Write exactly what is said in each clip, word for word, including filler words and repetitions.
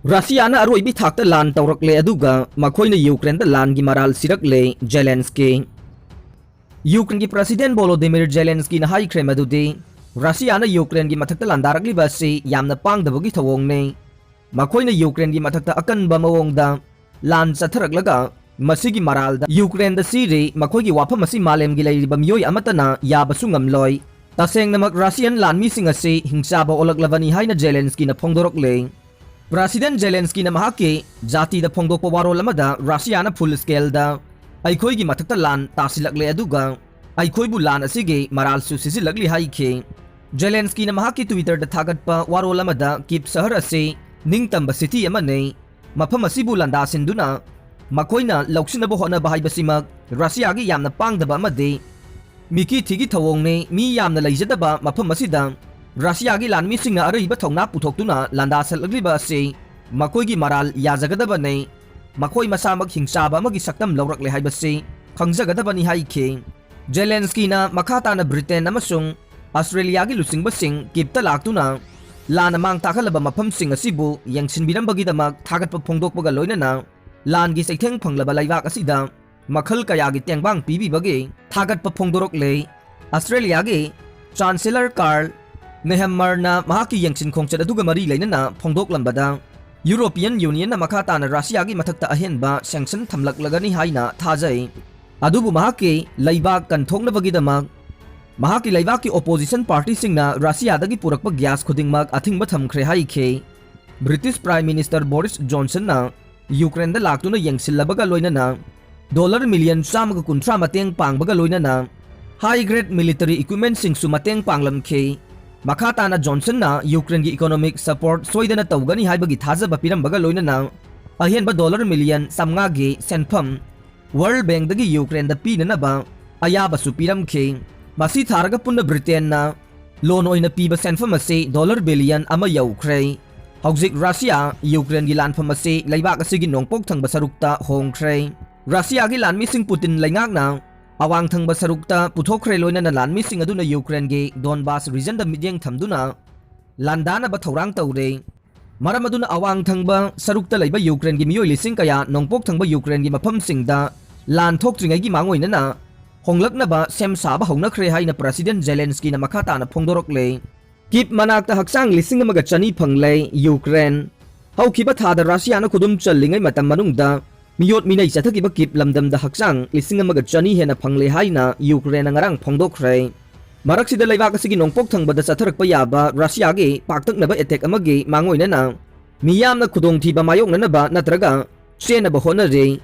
ꯔꯁꯤꯌꯥꯅ ꯑꯔꯣꯏꯕꯤ ꯊꯥꯛꯇ ꯂꯥꯟ ꯇꯧꯔꯛꯂꯦ, ꯑꯗꯨꯒ ꯃꯈꯣꯏꯅ ꯌꯨꯀ꯭ꯔꯦꯟꯗ ꯂꯥꯟꯒꯤ ꯃꯔꯥꯜ ꯁꯤꯔꯛꯂꯦ꯫ ꯖꯦꯂꯦꯟꯁꯀꯤ ꯌꯨꯀ꯭ꯔꯦꯟꯒꯤ ꯄ꯭ꯔꯁꯤꯗꯦꯟ ꯚꯣꯂꯣꯗꯤꯃꯤꯔ ꯖꯦꯂꯦꯟꯁꯀꯤꯅ ꯍꯥꯏꯈ꯭ꯔꯦ ꯃꯗꯨꯗꯤ ꯔꯁꯤꯌꯥꯅ ꯌꯨꯀ꯭ꯔꯦꯟꯒꯤ ꯃꯊꯛꯇ ꯂꯥꯟꯗꯥꯔꯛꯂꯤꯕ ꯑꯁꯤ ꯌꯥꯝꯅ ꯄꯥꯡꯗꯕꯒꯤ ꯊꯧꯑꯣꯡꯅꯤ꯫ ꯃꯈꯣꯏꯅ ꯌꯨꯀ꯭ꯔꯦꯟꯒꯤ ꯃꯊꯛꯇ ꯑꯀꯟꯕ ꯃꯑꯣꯡꯗ ꯂꯥꯟ ꯆꯠꯊꯔꯛꯂꯒ ꯃꯁꯤꯒꯤ ꯃꯔꯥꯜꯗ ꯌꯨꯀ꯭ꯔꯦꯟꯗ ꯁꯤꯔꯤ꯫ ꯃꯈꯣꯏꯒꯤ ꯋꯥꯐꯝ ꯑꯁꯤ ꯃꯥꯂꯦꯝꯒꯤ ꯂꯩꯔꯤꯕ ꯃꯤꯑꯣꯏ ꯑꯃꯠꯇꯅ ꯌꯥꯕꯁꯨ ꯉꯝꯂꯣꯏ꯫ ꯇꯁꯦꯡꯅꯃꯛ ꯔꯁꯤꯌꯥꯟ ꯂꯥꯟꯃꯤꯁꯤꯡ ꯑꯁꯤ ꯍꯤꯡꯆꯥꯕ ꯑꯣꯜꯂꯛꯂꯕꯅꯤ ꯍꯥꯏꯅ ꯖꯦꯂꯦꯟꯁꯀꯤꯅ ꯐꯣꯡꯗꯣꯔꯛꯂꯦ꯫ ꯄ꯭ꯔꯁꯤꯗꯦꯟ ꯖꯦꯂꯦꯟꯁꯀꯤꯅ ꯃꯍꯥꯛꯀꯤ ꯖꯥꯇꯤꯗ ꯐꯣꯡꯗꯣꯛꯄ ꯋꯥꯔꯣꯜ ꯑꯃꯗ ꯔꯁꯤꯌꯥꯅ ꯐꯨꯜ ꯁ꯭ꯀꯦꯜꯗ ꯑꯩꯈꯣꯏꯒꯤ ꯃꯊꯛꯇ ꯂꯥꯟ ꯇꯥꯁꯤꯜꯂꯛꯂꯦ, ꯑꯗꯨꯒ ꯑꯩꯈꯣꯏꯕꯨ ꯂꯥꯟ ꯑꯁꯤꯒꯤ ꯃꯔꯥꯜꯁꯨ ꯁꯤꯖꯤꯜꯂꯛꯂꯤ ꯍꯥꯏꯈꯤ꯫ ꯖꯦꯂꯦꯟꯁꯀꯤꯅ ꯃꯍꯥꯛꯀꯤ ꯇ꯭ꯋꯤꯇꯔꯗ ꯊꯥꯒꯠꯄ ꯋꯥꯔꯣꯜ ꯑꯃꯗ ꯀꯤꯞ ꯁꯍꯔ ꯑꯁꯤ ꯅꯤꯡꯇꯝꯕ ꯁꯤꯇꯤ ꯑꯃꯅꯤ, ꯃꯐꯝ ꯑꯁꯤꯕꯨ ꯂꯥꯟꯗꯥꯁꯤꯟꯗꯨꯅ ꯃꯈꯣꯏꯅ ꯂꯧꯁꯤꯟꯅꯕ ꯍꯣꯠꯅꯕ ꯍꯥꯏꯕꯁꯤꯃꯛ ꯔꯁꯤꯌꯥꯒꯤ ꯌꯥꯝꯅ ꯄꯥꯡꯗꯕ ꯑꯃꯗꯤ ꯃꯤꯀꯤ ꯊꯤꯒꯤ ꯊꯧꯑꯣꯡꯅꯤ꯫ ꯃꯤ ꯌꯥꯝꯅ ꯂꯩꯖꯗꯕ ꯃꯐꯝ ꯑꯁꯤꯗ ꯔꯁꯤꯌꯥꯒꯤ ꯂꯥꯟꯃꯤꯁꯤꯡꯅ ꯑꯔꯩꯕ ꯊꯧꯅꯥ ꯄꯨꯊꯣꯛꯇꯨꯅ ꯂꯥꯟꯗꯥꯁꯜꯂꯛꯂꯤꯕ ꯑꯁꯤ ꯃꯈꯣꯏꯒꯤ ꯃꯔꯥꯜ ꯌꯥꯖꯒꯗꯕꯅꯤ꯫ ꯃꯈꯣꯏ ꯃꯁꯥꯃꯛ ꯍꯤꯡꯆꯥꯕ ꯑꯃꯒꯤ ꯁꯛꯇꯝ ꯂꯧꯔꯛꯂꯦ ꯍꯥꯏꯕꯁꯤ ꯈꯪꯖꯒꯗꯕꯅꯤ ꯍꯥꯏꯈꯤ꯫ ꯖꯦꯂꯦꯟꯁꯀꯤꯅ ꯃꯈꯥ ꯇꯥꯅ ꯕ꯭ꯔꯤꯇꯦꯟ ꯑꯃꯁꯨꯡ ꯑꯁꯇ꯭ꯔꯦꯂꯤꯌꯥꯒꯤ ꯂꯨꯆꯤꯡꯕꯁꯤꯡ ꯀꯤꯞꯇ ꯂꯥꯛꯇꯨꯅ ꯂꯥꯟꯅ ꯃꯥꯡ ꯇꯥꯛꯍꯜꯂꯕ ꯃꯐꯝꯁꯤꯡ ꯑꯁꯤꯕꯨ ꯌꯦꯡꯁꯤꯟꯕꯤꯔꯝꯕꯒꯤꯗꯃꯛ ꯊꯥꯒꯠꯄ ꯐꯣꯡꯗꯣꯛꯄꯒ ꯂꯣꯏꯅꯅ ꯂꯥꯟꯒꯤ ꯆꯩꯊꯦꯡ ꯐꯪꯂꯕ ꯂꯩꯕꯥꯛ ꯑꯁꯤꯗ ꯃꯈꯜ ꯀꯌꯥꯒꯤ ꯇꯦꯡꯕꯥꯡ ꯄꯤꯕꯤꯕꯒꯤ ꯊꯥꯒꯠꯄ ꯐꯣꯡꯗꯣꯔꯛꯂꯦ꯫ ꯑꯁꯇ꯭ꯔꯦꯂꯤꯌꯥꯒꯤ ꯆꯥꯟꯁꯦꯂꯔ ꯀꯥꯔꯜ ꯅꯦꯍꯝꯃꯔꯅ ꯃꯍꯥꯛꯀꯤ ꯌꯦꯡꯁꯤꯟ ꯈꯣꯡꯆꯠ ꯑꯗꯨꯒ ꯃꯔꯤ ꯂꯩꯅꯅ ꯐꯣꯡꯗꯣꯛꯂꯝꯕꯗ, ꯌꯨꯔꯣꯄꯤꯌꯟ ꯌꯨꯅꯤꯌꯟꯅ ꯃꯈꯥ ꯇꯥꯅ ꯔꯁꯤꯌꯥꯒꯤ ꯃꯊꯛꯇ ꯑꯍꯦꯟꯕ ꯁꯦꯡꯁꯟ ꯊꯝꯂꯛꯂꯒꯅꯤ ꯍꯥꯏꯅ ꯊꯥꯖꯩ, ꯑꯗꯨꯕꯨ ꯃꯍꯥꯛꯀꯤ ꯂꯩꯕꯥꯛ ꯀꯟꯊꯣꯛꯅꯕꯒꯤꯗꯃꯛ ꯃꯍꯥꯛꯀꯤ ꯂꯩꯕꯥꯛꯀꯤ ꯑꯣꯄꯣꯖꯤꯁꯟ ꯄꯥꯔꯇꯤꯁꯤꯡꯅ ꯔꯁꯤꯌꯥꯗꯒꯤ ꯄꯨꯔꯛꯄ ꯒ꯭ꯌꯥꯁ ꯈꯨꯗꯤꯡꯃꯛ ꯑꯊꯤꯡꯕ ꯊꯝꯈ꯭ꯔꯦ ꯍꯥꯏꯈꯤ꯫ ꯕ꯭ꯔꯤꯇꯤꯁ ꯄ꯭ꯔꯥꯏꯝ ꯃꯤꯅꯤꯁꯇꯔ ꯕꯣꯔꯤꯁ ꯖꯣꯟꯁꯟꯅ ꯌꯨꯀ꯭ꯔꯦꯟꯗ ꯂꯥꯛꯇꯨꯅ ꯌꯦꯡꯁꯤꯜꯂꯕꯒ ꯂꯣꯏꯅꯅ ꯗꯣꯂꯔ ꯃꯤꯂꯤꯌꯟ ꯆꯥꯝꯃꯒ ꯀꯨꯟꯊ꯭ꯔꯥ ꯃꯇꯦꯡ ꯄꯥꯡꯕꯒ ꯂꯣꯏꯅꯅ ꯍꯥꯏ ꯒ꯭ꯔꯦꯗ ꯃꯤꯂꯤꯇꯔꯤ ꯏꯀ꯭ꯋꯤꯞꯃꯦꯟꯁꯤꯡꯁꯨ ꯃꯇꯦꯡ ꯄꯥꯡꯂꯝꯈꯤ꯫ ꯃꯈꯥ ꯇꯥꯅ ꯖꯣꯟꯁꯟꯅ ꯌꯨꯀ꯭ꯔꯦꯟꯒꯤ ꯏꯀꯣꯅꯣꯃꯤꯛ ꯁꯄꯣꯔꯠ ꯁꯣꯏꯗꯅ ꯇꯧꯒꯅꯤ ꯍꯥꯏꯕꯒꯤ ꯊꯥꯖꯕ ꯄꯤꯔꯝꯕꯒ ꯂꯣꯏꯅꯅ ꯑꯍꯦꯟꯕ ꯗꯣꯂꯔ ꯃꯤꯂꯤꯌꯟ ꯆꯥꯝꯃꯉꯥꯒꯤ ꯁꯦꯟꯐꯝ ꯋꯥꯔꯜ ꯕꯦꯡꯗꯒꯤ ꯌꯨꯀ꯭ꯔꯦꯟꯗ ꯄꯤꯅꯅꯕ ꯑꯌꯥꯕꯁꯨ ꯄꯤꯔꯝꯈꯤ꯫ ꯃꯁꯤ ꯊꯥꯔꯒ ꯄꯨꯟꯅ ꯕ꯭ꯔꯤꯇꯦꯟꯅ ꯂꯣꯟ ꯑꯣꯏꯅ ꯄꯤꯕ ꯁꯦꯟꯐꯝ ꯑꯁꯤ ꯗꯣꯂꯔ ꯕꯤꯂꯤꯌꯟ ꯑꯃ ꯌꯧꯈ꯭ꯔꯦ꯫ ꯍꯧꯖꯤꯛ ꯔꯁꯤꯌꯥ ꯌꯨꯀ꯭ꯔꯦꯟꯒꯤ ꯂꯥꯟꯐꯝ ꯑꯁꯤ ꯂꯩꯕꯥꯛ ꯑꯁꯤꯒꯤ ꯅꯣꯡꯄꯣꯛ ꯊꯪꯕ ꯁꯔꯨꯛꯇ ꯍꯣꯡꯈ꯭ꯔꯦ꯫ ꯔꯁꯤꯌꯥꯒꯤ ꯂꯥꯟꯃꯤꯁꯤꯡ ꯄꯨꯇꯤꯟ ꯂꯩꯉꯥꯛꯅ ꯑꯋꯥꯡ ꯊꯪꯕ ꯁꯔꯨꯛꯇ ꯄꯨꯊꯣꯛꯈ꯭ꯔꯦ, ꯂꯣꯏꯅꯅ ꯂꯥꯟꯃꯤꯁꯤꯡ ꯑꯗꯨꯅ ꯌꯨꯀ꯭ꯔꯦꯟꯒꯤ ꯗꯣꯟꯕꯥꯁ ꯔꯤꯖꯟꯗ ꯃꯤꯠꯌꯦꯡ ꯊꯝꯗꯨꯅ ꯂꯥꯟꯗꯥꯅꯕ ꯊꯧꯔꯥꯡ ꯇꯧꯔꯦ꯫ ꯃꯔꯝ ꯑꯗꯨꯅ ꯑꯋꯥꯡ ꯊꯪꯕ ꯁꯔꯨꯛꯇ ꯂꯩꯕ ꯌꯨꯀ꯭ꯔꯦꯟꯒꯤ ꯃꯤꯑꯣꯏ ꯂꯤꯁꯤꯡ ꯀꯌꯥ ꯅꯣꯡꯄꯣꯛ ꯊꯪꯕ ꯌꯨꯀ꯭ꯔꯦꯟꯒꯤ ꯃꯐꯝꯁꯤꯡꯗ ꯂꯥꯟ ꯊꯣꯛꯇ꯭ꯔꯤꯉꯩꯒꯤ ꯃꯥꯡꯑꯣꯏꯅꯅ ꯍꯣꯡꯂꯛꯅꯕ ꯁꯦꯝ ꯁꯥꯕ ꯍꯧꯅꯈ꯭ꯔꯦ ꯍꯥꯏꯅ ꯄ꯭ꯔꯁꯤꯗꯦꯟ ꯖꯦꯂꯦꯟꯁꯀꯤꯅ ꯃꯈꯥ ꯇꯥꯅ ꯐꯣꯡꯗꯣꯔꯛꯂꯦ꯫ ꯀꯤꯞ ꯃꯅꯥꯛꯇ ꯍꯛꯆꯥꯡ ꯂꯤꯁꯤꯡ ꯑꯃꯒ ꯆꯅꯤ ꯐꯪꯂꯦ꯫ ꯌꯨꯀ꯭ꯔꯦꯟ꯫ ꯍꯧꯈꯤꯕ ꯊꯥꯗ ꯔꯁꯤꯌꯥꯅ ꯈꯨꯗꯨꯝ ꯆꯜꯂꯤꯉꯩ ꯃꯇꯝ ꯃꯅꯨꯡꯗ ꯃꯤꯑꯣꯠ ꯃꯤꯅꯩ ꯆꯠꯊꯈꯤꯕ ꯀꯤꯞ ꯂꯝꯗꯝꯗ ꯍꯛꯆꯥꯡ ꯂꯤꯁꯤꯡ ꯑꯃꯒ ꯆꯅꯤ ꯍꯦꯟꯅ ꯐꯪꯂꯦ ꯍꯥꯏꯅ ꯌꯨꯀ꯭ꯔꯦꯟꯅ ꯉꯔꯥꯡ ꯐꯣꯡꯗꯣꯛꯈ꯭ꯔꯦ꯫ ꯃꯔꯛꯁꯤꯗ ꯂꯩꯕꯥꯛ ꯑꯁꯤꯒꯤ ꯅꯣꯡꯄꯣꯛ ꯊꯪꯕꯗ ꯆꯠꯊꯔꯛꯄ ꯌꯥꯕ ꯔꯁꯤꯌꯥꯒꯤ ꯄꯥꯛꯇꯛꯅꯕ ꯑꯦꯇꯦꯛ ꯑꯃꯒꯤ ꯃꯥꯡꯑꯣꯏꯅꯅ ꯃꯤꯌꯥꯝꯅ ꯈꯨꯗꯣꯡꯊꯤꯕ ꯃꯥꯌꯣꯛꯅꯅꯕ ꯅꯠꯇ꯭ꯔꯒ ꯆꯦꯟꯅꯕ ꯍꯣꯠꯅꯔꯤ꯫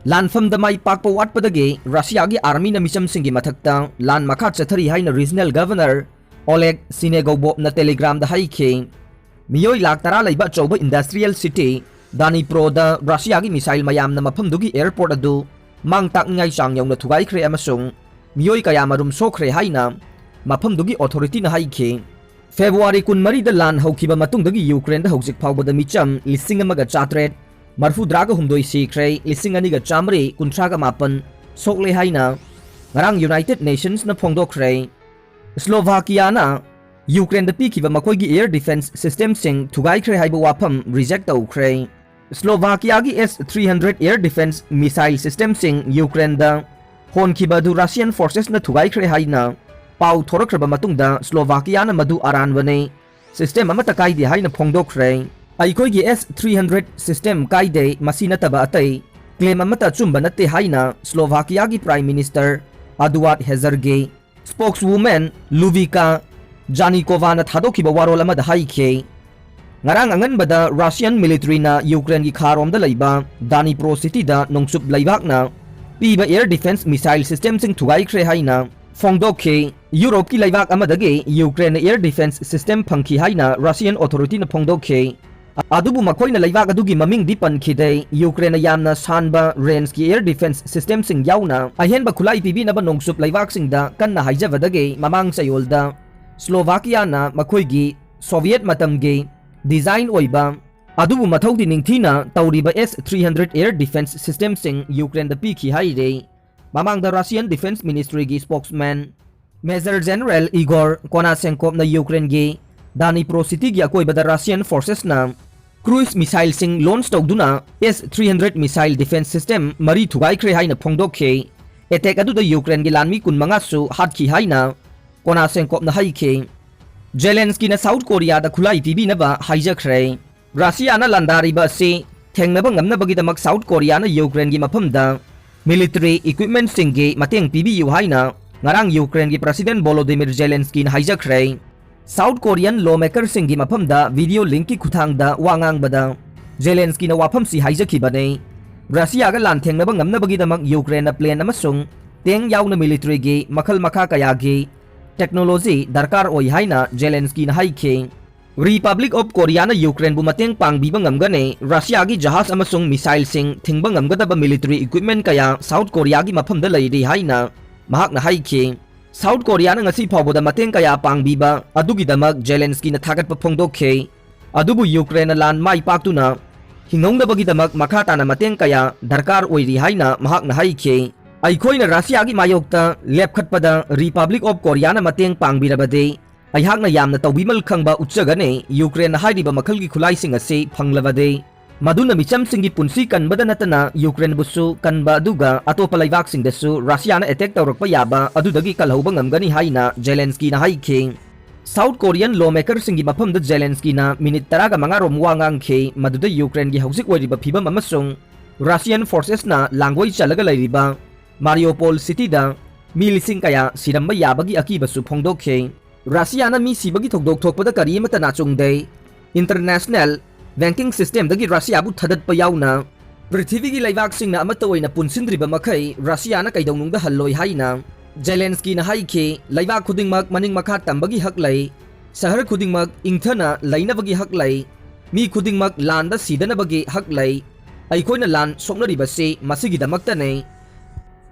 ꯂꯥꯟꯐꯝꯗ ꯃꯥꯏ ꯄꯥꯛꯄ ꯋꯥꯠꯄꯗꯒꯤ ꯔꯁꯤꯌꯥꯒꯤ ꯑꯥꯔꯃꯤꯅ ꯃꯤꯆꯝꯁꯤꯡꯒꯤ ꯃꯊꯛꯇ ꯂꯥꯟ ꯃꯈꯥ ꯆꯠꯊꯔꯤ ꯍꯥꯏꯅ ꯔꯤꯖꯅꯦꯜ ꯒꯚꯔꯅꯔ ꯑꯣꯂꯦꯒ ꯁꯤꯅꯦꯒꯣꯕꯣꯞꯅ ꯇꯦꯂꯤꯒ꯭ꯔꯥꯝꯗ ꯍꯥꯏꯈꯤ꯫ ꯃꯤꯑꯣꯏ ꯂꯥꯛ ꯇꯔꯥ ꯂꯩꯕ ꯑꯆꯧꯕ ꯏꯟꯗꯁꯇ꯭ꯔꯤꯌꯦꯜ ꯁꯤꯇꯤ ꯗꯥꯅꯤꯄ꯭ꯔꯣꯗ ꯔꯁꯤꯌꯥꯒꯤ ꯃꯤꯁꯥꯏꯜ ꯃꯌꯥꯝꯅ ꯃꯐꯝꯗꯨꯒꯤ ꯑꯦꯌꯔꯄꯣꯔꯠ ꯑꯗꯨ ꯃꯥꯡ ꯇꯥꯛꯅꯤꯡꯉꯥꯏ ꯆꯥꯡ ꯌꯧꯅ ꯊꯨꯒꯥꯏꯈ꯭ꯔꯦ ꯑꯃꯁꯨꯡ ꯃꯤꯑꯣꯏ ꯀꯌꯥ ꯃꯔꯨꯝ ꯁꯣꯛꯈ꯭ꯔꯦ ꯍꯥꯏꯅ ꯃꯐꯝꯗꯨꯒꯤ ꯑꯣꯊꯣꯔꯤꯇꯤꯅ ꯍꯥꯏꯈꯤ꯫ ꯐꯦꯕ꯭ꯔꯨꯋꯥꯔꯤ ꯀꯨꯟꯃꯔꯤꯗ ꯂꯥꯟ ꯍꯧꯈꯤꯕ ꯃꯇꯨꯡꯗꯒꯤ ꯌꯨꯀ꯭ꯔꯦꯟꯗ ꯍꯧꯖꯤꯛ ꯐꯥꯎꯕꯗ ꯃꯤꯆꯝ ꯂꯤꯁꯤꯡ ꯑꯃꯒ ꯆꯥꯇ꯭ꯔꯦꯠ ꯃꯔꯐꯨꯇꯔꯥꯒ ꯍꯨꯝꯗꯣꯏ ꯁꯤꯈ꯭ꯔꯦ, ꯂꯤꯁꯤꯡ ꯑꯅꯤꯒ ꯆꯥꯃꯔꯤ ꯀꯨꯟꯊ꯭ꯔꯥꯒ ꯃꯥꯄꯟ ꯁꯣꯛꯂꯦ ꯍꯥꯏꯅ ꯉꯔꯥꯡ ꯌꯨꯅꯥꯏꯇꯦꯗ ꯅꯦꯁꯟꯁꯅ ꯐꯣꯡꯗꯣꯛꯈ꯭ꯔꯦ꯫ ꯁ꯭ꯂꯣꯚꯥꯀꯤꯌꯥꯅ ꯌꯨꯀ꯭ꯔꯦꯟꯗ ꯄꯤꯈꯤꯕ ꯃꯈꯣꯏꯒꯤ ꯑꯦꯌꯔ ꯗꯤꯐꯦꯟꯁ ꯁꯤꯁꯇꯦꯝꯁꯤꯡ ꯊꯨꯒꯥꯏꯈ꯭ꯔꯦ ꯍꯥꯏꯕ ꯋꯥꯐꯝ ꯔꯤꯖꯦꯛ ꯇꯧꯈ꯭ꯔꯦ꯫ ꯁ꯭ꯂꯣꯚꯥꯀꯤꯌꯥꯒꯤ S three hundred air defence missile ꯁꯤꯁꯇꯦꯝꯁꯤꯡ ꯌꯨꯀ꯭ꯔꯦꯟꯗ ꯍꯣꯟꯈꯤꯕ ꯑꯗꯨ ꯔꯁꯤꯌꯟ ꯐꯣꯔꯁꯦꯁꯅ ꯊꯨꯒꯥꯏꯈ꯭ꯔꯦ ꯍꯥꯏꯅ ꯄꯥꯎ ꯊꯣꯔꯛꯈ꯭ꯔꯕ ꯃꯇꯨꯡꯗ ꯁ꯭ꯂꯣꯚꯥꯀꯤꯌꯥꯅ ꯃꯗꯨ ꯑꯔꯥꯟꯕꯅꯤ, ꯁꯤꯁꯇꯦꯝ ꯑꯃꯠꯇ ꯀꯥꯏꯗꯦ ꯍꯥꯏꯅ ꯐꯣꯡꯗꯣꯛꯈ꯭ꯔꯦ꯫ "ꯑꯩꯈꯣꯏꯒꯤ ꯑꯦꯁ ꯊ꯭ꯔꯤ ꯍꯟꯗ꯭ꯔꯦꯗ ꯁꯤꯁꯇꯦꯝ ꯀꯥꯏꯗꯦ, ꯃꯁꯤ ꯅꯠꯇꯕ ꯑꯇꯩ ꯀ꯭ꯂꯦꯝ ꯑꯃꯠꯇ ꯑꯆꯨꯝꯕ ꯅꯠꯇꯦ" ꯍꯥꯏꯅ ꯁ꯭ꯂꯣꯚꯥꯀꯤꯌꯥꯒꯤ ꯄ꯭ꯔꯥꯏꯝ ꯃꯤꯅꯤꯁꯇꯔ ꯑꯗꯨꯋꯥꯔꯗ ꯍꯦꯖꯔꯒꯤ ꯁ꯭ꯄꯣꯛꯁꯋꯨꯃꯦꯟ ꯂꯨꯕꯤꯀꯥ ꯖꯥꯅꯤꯀꯣꯚꯥꯅ ꯊꯥꯗꯣꯛꯈꯤꯕ ꯋꯥꯔꯣꯜ ꯑꯃꯗ ꯍꯥꯏꯈꯤ꯫ ꯉꯔꯥꯡ ꯑꯉꯟꯕꯗ ꯔꯁꯤꯌꯟ ꯃꯤꯂꯤꯇꯔꯤꯅ ꯌꯨꯀ꯭ꯔꯦꯟꯒꯤ ꯈꯥꯔꯣꯝꯗ ꯂꯩꯕ ꯗꯥꯅꯤꯄ꯭ꯔꯣ ꯁꯤꯇꯤꯗ ꯅꯣꯡꯆꯨꯞ ꯂꯩꯕꯥꯛꯅ ꯄꯤꯕ ꯑꯦꯌꯔ ꯗꯤꯐꯦꯟꯁ ꯃꯤꯁꯥꯏꯜ ꯁꯤꯁꯇꯦꯝꯁꯤꯡ ꯊꯨꯒꯥꯏꯈ꯭ꯔꯦ ꯍꯥꯏꯅ ꯐꯣꯡꯗꯣꯛꯈꯤ꯫ ꯌꯨꯔꯣꯞꯀꯤ ꯂꯩꯕꯥꯛ ꯑꯃꯗꯒꯤ ꯌꯨꯀ꯭ꯔꯦꯟꯅ ꯑꯦꯌꯔ ꯗꯤꯐꯦꯟꯁ ꯁꯤꯁꯇꯦꯝ ꯐꯪꯈꯤ ꯍꯥꯏꯅ ꯔꯁꯤꯌꯟ ꯑꯣꯊꯣꯔꯤꯇꯤꯅ ꯐꯣꯡꯗꯣꯛꯈꯤ꯫ ꯑꯗꯨꯕꯨ ꯃꯈꯣꯏꯅ ꯂꯩꯕꯥꯛ ꯑꯗꯨꯒꯤ ꯃꯃꯤꯡꯗꯤ ꯄꯟꯈꯤꯗꯦ꯫ ꯌꯨꯀ꯭ꯔꯦꯟꯅ ꯌꯥꯝꯅ ꯁꯥꯟꯕ ꯔꯦꯟꯖꯀꯤ ꯑꯦꯌꯔ ꯗꯤꯐꯦꯟꯁ ꯁꯤꯁꯇꯦꯝꯁꯤꯡ ꯌꯥꯎꯅ ꯑꯍꯦꯟꯕ ꯈꯨꯠꯂꯥꯏ ꯄꯤꯕꯤꯅꯕ ꯅꯣꯡꯆꯨꯞ ꯂꯩꯕꯥꯛꯁꯤꯡꯗ ꯀꯟꯅ ꯍꯥꯏꯖꯕꯗꯒꯤ ꯃꯃꯥꯡ ꯆꯌꯣꯜꯗ ꯁ꯭ꯂꯣꯚꯥꯀꯤꯌꯥꯅ ꯃꯈꯣꯏꯒꯤ ꯁꯣꯚꯤꯌꯦꯠ ꯃꯇꯝꯒꯤ ꯗꯤꯖꯥꯏꯟ ꯑꯣꯏꯕ ꯑꯗꯨꯕꯨ ꯃꯊꯧꯗꯤ ꯅꯤꯡꯊꯤꯅ ꯇꯧꯔꯤꯕ ꯑꯦꯁ ꯊ꯭ꯔꯤ ꯍꯟꯗ꯭ꯔꯦꯗ ꯑꯦꯌꯔ ꯗꯤꯐꯦꯟꯁ ꯁꯤꯁꯇꯦꯝꯁꯤꯡ ꯌꯨꯀ꯭ꯔꯦꯟꯗ ꯄꯤꯈꯤ ꯍꯥꯏꯔꯤ꯫ ꯃꯃꯥꯡꯗ Russian defence ꯃꯤꯅꯤꯁꯇ꯭ꯔꯤꯒꯤ spokesman major general ꯏꯒꯣꯔ ꯀꯣꯅꯥꯁꯦꯡꯀꯣꯞꯅ ꯌꯨꯀ꯭ꯔꯦꯟꯒꯤ Dnipro cityꯒꯤ ꯑꯀꯣꯏꯕꯗ Russian forcesꯅ cruise missileꯁꯤꯡ launch ꯇꯧꯗꯨꯅ S three hundred missile defense system ꯃꯔꯤ ꯊꯨꯒꯥꯏꯈ꯭ꯔꯦ ꯍꯥꯏꯅ ꯐꯣꯡꯗꯣꯛꯈꯤ꯫ Attack ꯑꯗꯨꯗ Ukraineꯒꯤ ꯂꯥꯟꯃꯤ ꯀꯨꯟꯃꯉꯥꯁꯨ ꯍꯥꯠꯈꯤ ꯍꯥꯏꯅ Konashenkopꯅ ꯍꯥꯏꯈꯤ꯫ Zelenskyꯅ South Koreaꯗ ꯈꯨꯠꯂꯥꯏ ꯄꯤꯕꯤꯅꯕ ꯍꯥꯏꯖꯈ꯭ꯔꯦ꯫ Russiaꯅ ꯂꯥꯟꯗꯥꯔꯤꯕ ꯑꯁꯤ ꯊꯦꯡꯅꯕ ꯉꯝꯅꯕꯒꯤꯗꯃꯛ South Koreaꯅ Ukraineꯒꯤ ꯃꯐꯝꯗ military equipmentꯁꯤꯡꯒꯤ ꯃꯇꯦꯡ ꯄꯤꯕꯤꯌꯨ ꯍꯥꯏꯅ ꯉꯔꯥꯡ Ukraineꯒꯤ President Volodymyr Zelenskyꯅ ꯍꯥꯏꯖꯈ꯭ꯔꯦ꯫ South Korean lawmakerꯁꯤꯡꯒꯤ ꯃꯐꯝꯗ video linkꯀꯤ ꯈꯨꯠꯊꯥꯡꯗ ꯋꯥ ꯉꯥꯡꯕꯗ Zelenskyꯅ ꯋꯥꯐꯝꯁꯤ ꯍꯥꯏꯖꯈꯤꯕꯅꯤ꯫ Russiaꯒ ꯂꯥꯟꯊꯦꯡꯅꯕ ꯉꯝꯅꯕꯒꯤꯗꯃꯛ Ukraineꯅ plane ꯑꯃꯁꯨꯡ tank ꯌꯥꯎꯅ militaryꯒꯤ ꯃꯈꯜ ꯃꯈꯥ ꯀꯌꯥꯒꯤ technology ꯗꯔꯀꯥꯔ ꯑꯣꯏ ꯍꯥꯏꯅ Zelenskyꯅ ꯍꯥꯏꯈꯤ꯫ Republic of Koreaꯅ Ukraineꯕꯨ ꯃꯇꯦꯡ ꯄꯥꯡꯕꯤꯕ ꯉꯝꯒꯅꯤ, Russiaꯒꯤ ꯖꯍꯥꯖ ꯑꯃꯁꯨꯡ missileꯁꯤꯡ ꯊꯤꯡꯕ ꯉꯝꯒꯗꯕ military equipment ꯀꯌꯥ South Koreaꯒꯤ ꯃꯐꯝꯗ ꯂꯩꯔꯤ ꯍꯥꯏꯅ ꯃꯍꯥꯛꯅ ꯍꯥꯏꯈꯤ꯫ South Koreaꯅ ꯉꯁꯤ ꯐꯥꯎꯕꯗ ꯃꯇꯦꯡ ꯀꯌꯥ ꯄꯥꯡꯕꯤꯕ ꯑꯗꯨꯒꯤꯗꯃꯛ Zelenskyꯅ ꯊꯥꯒꯠꯄ ꯐꯣꯡꯗꯣꯛꯈꯤ꯫ ꯑꯗꯨꯕꯨ Ukraineꯅ ꯂꯥꯟ ꯃꯥꯏ ꯄꯥꯛꯇꯨꯅ ꯍꯤꯡꯍꯧꯅꯕꯒꯤꯗꯃꯛ ꯃꯈꯥ ꯇꯥꯅ ꯃꯇꯦꯡ ꯀꯌꯥ ꯗꯔꯀꯥꯔ ꯑꯣꯏꯔꯤ ꯍꯥꯏꯅ ꯃꯍꯥꯛꯅ ꯍꯥꯏꯈꯤ꯫ ꯑꯩꯈꯣꯏꯅ Russiaꯒꯤ ꯃꯥꯌꯣꯛꯇ ꯂꯦꯞꯈꯠꯄꯗ Republic of Koreaꯅ ꯃꯇꯦꯡ ꯄꯥꯡꯕꯤꯔꯕꯗꯤ ꯑꯩꯍꯥꯛꯅ ꯌꯥꯝꯅ ꯇꯧꯕꯤꯃꯜ ꯈꯪꯕ ꯎꯠꯆꯒꯅꯤ꯫ Ukraineꯅ ꯍꯥꯏꯔꯤꯕ ꯃꯈꯜꯒꯤ ꯈꯨꯠꯂꯥꯏꯁꯤꯡ ꯑꯁꯤ ꯐꯪꯂꯕꯗꯤ ꯃꯗꯨꯅ ꯃꯤꯆꯝꯁꯤꯡꯒꯤ ꯄꯨꯟꯁꯤ ꯀꯟꯕꯗ ꯅꯠꯇꯅ Ukraineꯕꯨꯁꯨ ꯀꯟꯕ ꯑꯗꯨꯒ ꯑꯇꯣꯞꯄ ꯂꯩꯕꯥꯛꯁꯤꯡꯗꯁꯨ Russiaꯅ attack ꯇꯧꯔꯛꯄ ꯌꯥꯕ ꯑꯗꯨꯗꯒꯤ ꯀꯜꯍꯧꯕ ꯉꯝꯒꯅꯤ ꯍꯥꯏꯅ Zelenskyꯅ ꯍꯥꯏꯈꯤ꯫ South Korean lawmakerꯁꯤꯡꯒꯤ ꯃꯐꯝꯗ Zelenskyꯅ minute ꯇꯔꯥꯒ ꯃꯉꯥ ꯔꯣꯝ ꯋꯥ ꯉꯥꯡꯈꯤ, ꯃꯗꯨꯗ Ukraineꯒꯤ ꯍꯧꯖꯤꯛ ꯑꯣꯏꯔꯤꯕ ꯐꯤꯕꯝ ꯑꯃꯁꯨꯡ Russian forcesꯅ ꯂꯥꯡꯒꯣꯏ ꯆꯜꯂꯒ ꯂꯩꯔꯤꯕ Mariupol cityꯗ ꯃꯤ ꯂꯤꯁꯤꯡ ꯀꯌꯥ ꯁꯤꯔꯝꯕ ꯌꯥꯕꯒꯤ ꯑꯀꯤꯕꯁꯨ ꯐꯣꯡꯗꯣꯛꯈꯤ꯫ Russiaꯅ ꯃꯤ ꯁꯤꯕꯒꯤ ꯊꯧꯗꯣꯛ ꯊꯣꯛꯄꯗ ꯀꯔꯤ ꯑꯃꯠꯇ ꯅꯥꯆꯨꯡꯗꯦ꯫ International banking systemꯗꯒꯤ Russiaꯕꯨ ꯊꯥꯗꯠꯄ ꯌꯥꯎꯅ ꯄ꯭ꯔꯤꯊꯤꯕꯤꯒꯤ ꯂꯩꯕꯥꯛꯁꯤꯡꯅ ꯑꯃꯠꯇ ꯑꯣꯏꯅ ꯄꯨꯟꯁꯤꯟꯗ꯭ꯔꯤꯕ ꯃꯈꯩ Russiaꯅ ꯀꯩꯗꯧꯅꯨꯡꯗ ꯍꯜꯂꯣꯏ ꯍꯥꯏꯅ Zelenskyꯅ ꯍꯥꯏꯈꯤ꯫ ꯂꯩꯕꯥꯛ ꯈꯨꯗꯤꯡꯃꯛ ꯃꯅꯤꯡ ꯃꯈꯥ ꯇꯝꯕꯒꯤ ꯍꯛ ꯂꯩ꯫ ꯁꯍꯔ ꯈꯨꯗꯤꯡꯃꯛ ꯏꯪꯊꯅ ꯂꯩꯅꯕꯒꯤ ꯍꯛ ꯂꯩ꯫ ꯃꯤ ꯈꯨꯗꯤꯡꯃꯛ ꯂꯥꯟꯗ ꯁꯤꯗꯅꯕꯒꯤ ꯍꯛ ꯂꯩ꯫ ꯑꯩꯈꯣꯏꯅ ꯂꯥꯟ ꯁꯣꯛꯅꯔꯤꯕꯁꯤ ꯃꯁꯤꯒꯤꯗꯃꯛꯇꯅꯤ꯫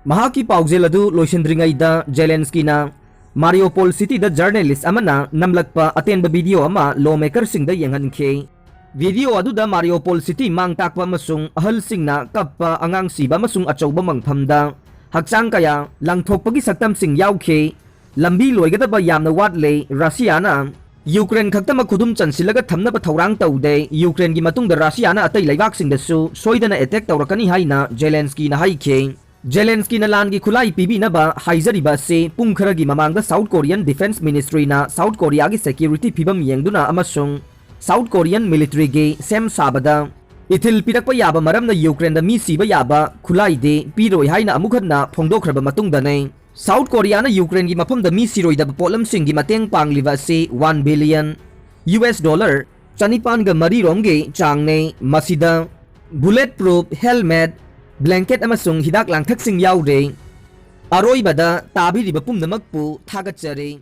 ꯃꯍꯥꯛꯀꯤ ꯄꯥꯎꯖꯦꯜ ꯑꯗꯨ ꯂꯣꯏꯁꯤꯟꯗ꯭ꯔꯤꯉꯩꯗ Zelenskyꯅ Mariupol cityꯗ journalist ꯑꯃꯅ ꯅꯝꯂꯛꯄ ꯑꯇꯦꯟꯕ video ꯑꯃ lawmakerꯁꯤꯡꯗ ꯌꯦꯡꯍꯟꯈꯤ꯫ Video ꯑꯗꯨꯗ Mariupol city ꯃꯥꯡ ꯇꯥꯛꯄ ꯑꯃꯁꯨꯡ ꯑꯍꯜꯁꯤꯡꯅ ꯀꯞꯄ, ꯑꯉꯥꯡ ꯁꯤꯕ ꯑꯃꯁꯨꯡ ꯑꯆꯧꯕ ꯃꯪꯐꯝꯗ ꯍꯛꯆꯥꯡ ꯀꯌꯥ ꯂꯪꯊꯣꯛꯄꯒꯤ ꯁꯛꯇꯝꯁꯤꯡ ꯌꯥꯎꯈꯤ꯫ ꯂꯝꯕꯤ ꯂꯣꯏꯒꯗꯕ ꯌꯥꯝꯅ ꯋꯥꯠꯂꯦ꯫ Russiaꯅ ꯌꯨꯀ꯭ꯔꯦꯟ ꯈꯛꯇꯃꯛ ꯈꯨꯗꯨꯝ ꯆꯟꯁꯤꯜꯂꯒ ꯊꯝꯅꯕ ꯊꯧꯔꯥꯡ ꯇꯧꯗꯦ꯫ ꯌꯨꯀ꯭ꯔꯦꯟꯒꯤ ꯃꯇꯨꯡꯗ ꯔꯁꯤꯌꯥꯅ ꯑꯇꯩ ꯂꯩꯕꯥꯛꯁꯤꯡꯗꯁꯨ ꯁꯣꯏꯗꯅ ꯑꯦꯇꯦꯛ ꯇꯧꯔꯛꯀꯅꯤ ꯍꯥꯏꯅ ꯖꯦꯂꯦꯟꯁꯀꯤꯅ ꯍꯥꯏꯈꯤ꯫ ꯖꯦꯂꯦꯟꯁꯀꯤꯅ ꯂꯥꯟꯒꯤ ꯈꯨꯠꯂꯥꯏ ꯄꯤꯕꯤꯅꯕ ꯍꯥꯏꯖꯔꯤꯕ ꯑꯁꯤ ꯄꯨꯡ ꯈꯔꯒꯤ ꯃꯃꯥꯡꯗ ꯁꯥꯎꯠ ꯀꯣꯔꯤꯌꯟ ꯗꯤꯐꯦꯟꯁ ꯃꯤꯅꯤꯁꯇ꯭ꯔꯤꯅ ꯁꯥꯎꯠ ꯀꯣꯔꯤꯌꯥꯒꯤ ꯁꯦꯀ꯭ꯌꯨꯔꯤꯇꯤ ꯐꯤꯕꯝ ꯌꯦꯡꯗꯨꯅ ꯑꯃꯁꯨꯡ ꯁꯥꯎꯠ ꯀꯣꯔꯤꯌꯟ ꯃꯤꯂꯤꯇꯔꯤꯒꯤ ꯁꯦꯝ ꯁꯥꯕꯗ ꯏꯊꯤꯜ ꯄꯤꯔꯛꯄ ꯌꯥꯕ ꯃꯔꯝꯅ ꯌꯨꯀ꯭ꯔꯦꯟꯗ ꯃꯤ ꯁꯤꯕ ꯌꯥꯕ ꯈꯨꯠꯂꯥꯏꯗꯤ ꯄꯤꯔꯣꯏ ꯍꯥꯏꯅ ꯑꯃꯨꯛ ꯍꯟꯅ ꯐꯣꯡꯗꯣꯛꯈ꯭ꯔꯕ ꯃꯇꯨꯡꯗꯅꯤ꯫ ꯁꯥꯎꯠ ꯀꯣꯔꯤꯌꯥꯅ ꯌꯨꯀ꯭ꯔꯦꯟꯒꯤ ꯃꯐꯝꯗ ꯃꯤ ꯁꯤꯔꯣꯏꯗꯕ ꯄꯣꯠꯂꯝꯁꯤꯡꯒꯤ ꯃꯇꯦꯡ ꯄꯥꯡꯂꯤꯕ ꯑꯁꯤ one billion U S dollar ꯆꯅꯤꯄꯥꯟꯒ ꯃꯔꯤ ꯔꯣꯝꯒꯤ ꯆꯥꯡꯅꯤ꯫ ꯃꯁꯤꯗ ꯕꯨꯂꯦꯠ ꯄ꯭ꯔꯨꯐ ꯍꯦꯜꯃꯦꯠ, ꯕ꯭ꯂꯦꯡꯀꯦꯠ ꯑꯃꯁꯨꯡ ꯍꯤꯗꯥꯛ ꯂꯥꯡꯊꯛꯁꯤꯡ ꯌꯥꯎꯔꯤ꯫ ꯑꯔꯣꯏꯕꯗ ꯇꯥꯕꯤꯔꯤꯕ ꯄꯨꯝꯅꯃꯛꯄꯨ ꯊꯥꯒꯠꯆꯔꯤ꯫